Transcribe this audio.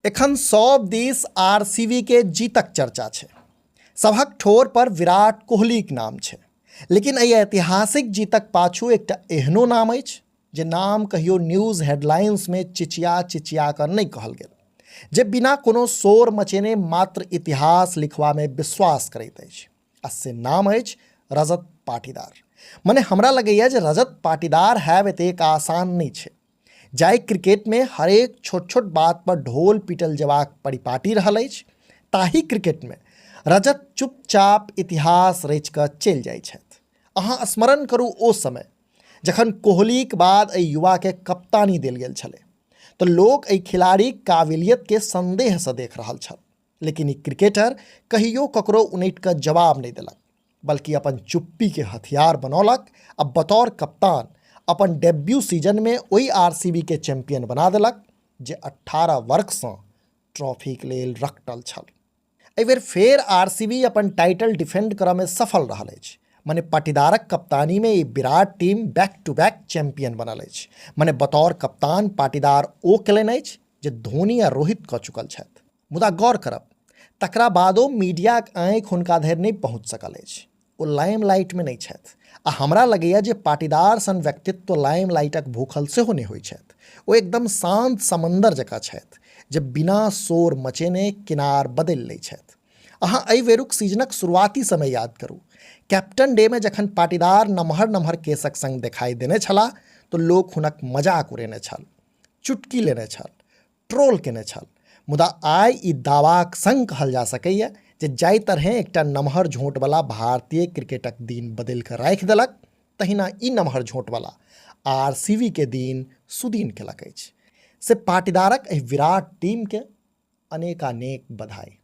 एखन सब दिस आरसीबी के जीतक चर्चा छै। सभक ठोर पर विराट कोहलीक नाम छै, लेकिन एहि ऐतिहासिक जीतक पाछू एकटा एहनो नाम अछि जे नाम कहियो न्यूज हेडलाइंस में चिचिया चिचिया कऽ नहि कहल गेल, जे बिना कोनो शोर मचेने मात्र इतिहास लिखवा में विश्वास करैत अछि, आ से नाम अछि रजत पाटीदार। मने हमरा लगैया जे रजत पाटीदार हैब एतेक आसान नहि छै। जाहि क्रिकेटमे हरेक छोट छोट बात पर ढोल पीटल जेबाक परिपाटी रहल अछि, ताहि क्रिकेटमे रजत चुपचाप इतिहास रचि कऽ चलि जाइ छथि। अहाँ स्मरण करू ओ समय जखन कोहलीक बाद एहि युवाके कप्तानी देल गेल छलै तऽ लोक एहि खिलाड़ीक काबिलियतके संदेहसँ देख रहल छल, लेकिन ई क्रिकेटर कहियो ककरो उनटि कऽ जवाब नहि देलक, बल्कि अपन चुप्पीके हथियार बनौलक आ बतौर कप्तान अपन डेब्यू सीजनमे ओहि आरसीबी के चैंपियन बना देलक जे 18 वर्षसँ ट्रॉफीके लेल रखटल छल। एहि बेर फेर आरसीबी अपन टाइटल डिफेंड करऽमे सफल रहल अछि। मने पाटीदारक कप्तानीमे ई Virat team back to back champion बनल अछि। मने बतौर कप्तान पाटीदार ओ केलनि अछि जे धोनी आ रोहित कऽ चुकल छथि। मुदा गौर करब, तकरा बादो मीडियाक आँखि हुनका धरि नहि पहुँच सकल अछि। ओ लाइमलाइटमे नहि छथि आ हमरा लगैए जे पाटीदार सन व्यक्तित्व लाइमलाइटक भूखल सेहो नहि होइ छथि। ओ एकदम शान्त समन्दर जकाँ छथि जे बिना शोर मचेने किनार बदलि लै छथि। अहाँ एहि बेरुक सीजनक शुरुआती समय याद करू। कैप्टन डे मे जखन पाटीदार नमहर नमहर केसक संग देखाइ देने छलाह तऽ लोक हुनक मजाक उड़ेने छल, चुटकी लेने छल, ट्रोल केने छल। मुदा आइ ई दावाक संग कहल जा सकैए जे जाहि तरहें एकटा नमहर झोंटवला भारतीय क्रिकेटक दिन बदलि कऽ राखि देलक, तहिना ई नमहर झोंटवला आरसीबी के दिन सुदीन केलक अछि। से पाटीदारक एहि विराट टीमके अनेकानेक बधाई।